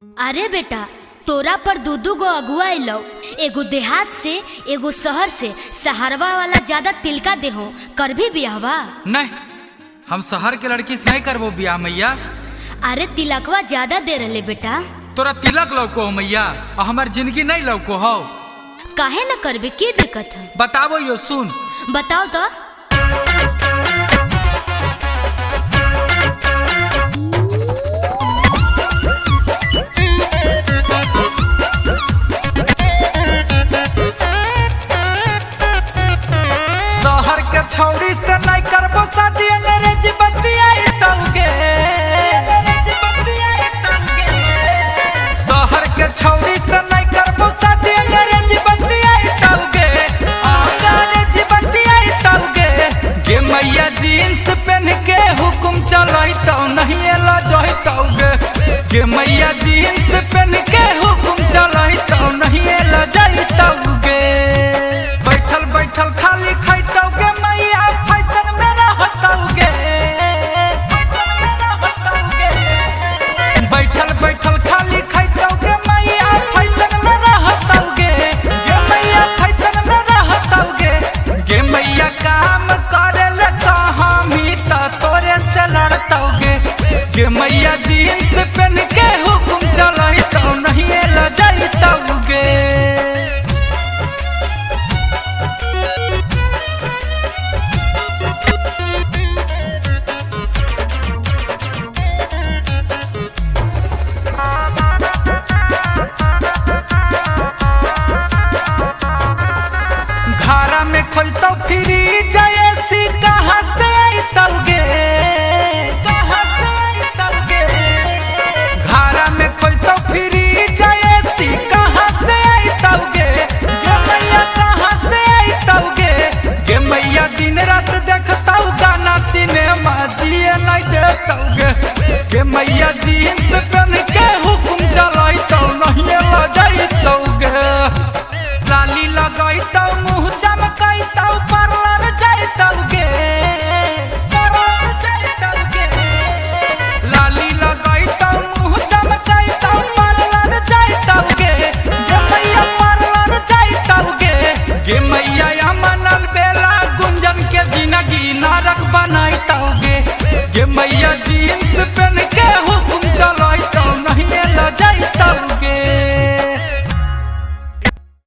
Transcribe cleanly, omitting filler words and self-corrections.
अरे बेटा, तोरा पर दू दू गो अगुआ अइलौ, एगो देहात से एगो शहर से। सहारवा वाला ज्यादा तिलका देहो, करभी बियाहवा? नहीं, हम शहर के लड़की से नहीं करबो बियाह मैया। अरे तिलकवा ज्यादा दे रहे बेटा। तोरा तिलक लौको हो मैया और हमार जिंदगी नहीं लौको हो। काहे न करबे, के दिक्कत है? बताबो यो सुन। बताओ तो। शहर के छौड़ी से नहीं करबो शादी, अंग्रेज बतियाई तौगे। शहर के छौड़ी से नहीं करबो शादी, अंग्रेज बतियाई तौगे, अंग्रेज बतियाई तौगे। गे मैया जीन्स पहन के हुकुम चलाई तो नहीं एला जोई तौगे। गे मैया जीन्स पहन के हुकुम चलाई तो नहीं एला जाई तौगे। बैठल बैठल खाली खैतौगे मैया, फैशन में रहतौगे, फैशन में रहतौगे। बैठल बैठल खाली खैतौगे मैया, फैशन में रहतौगे। गे मैया फैशन में रहतौगे। गे मैया काम करे ले तो हम ही तो तोरे से लड़तौगे। गे मैया जीन्स पहन के हुकुम चलाई तो नहीं एला जाइतौगे। घरा में खोलतो फ्री जैसी कहाँ से आइतौगे, कहाँ से आइतौगे। घरा में खोलतो फ्री जैसी कहाँ से आइतौगे। गे मैया कहाँ से आइतौगे। गे मैया दिन रात देखतौ गाना सिनेमा, जिए नहीं देतौगे। गे मैया जीन्स पे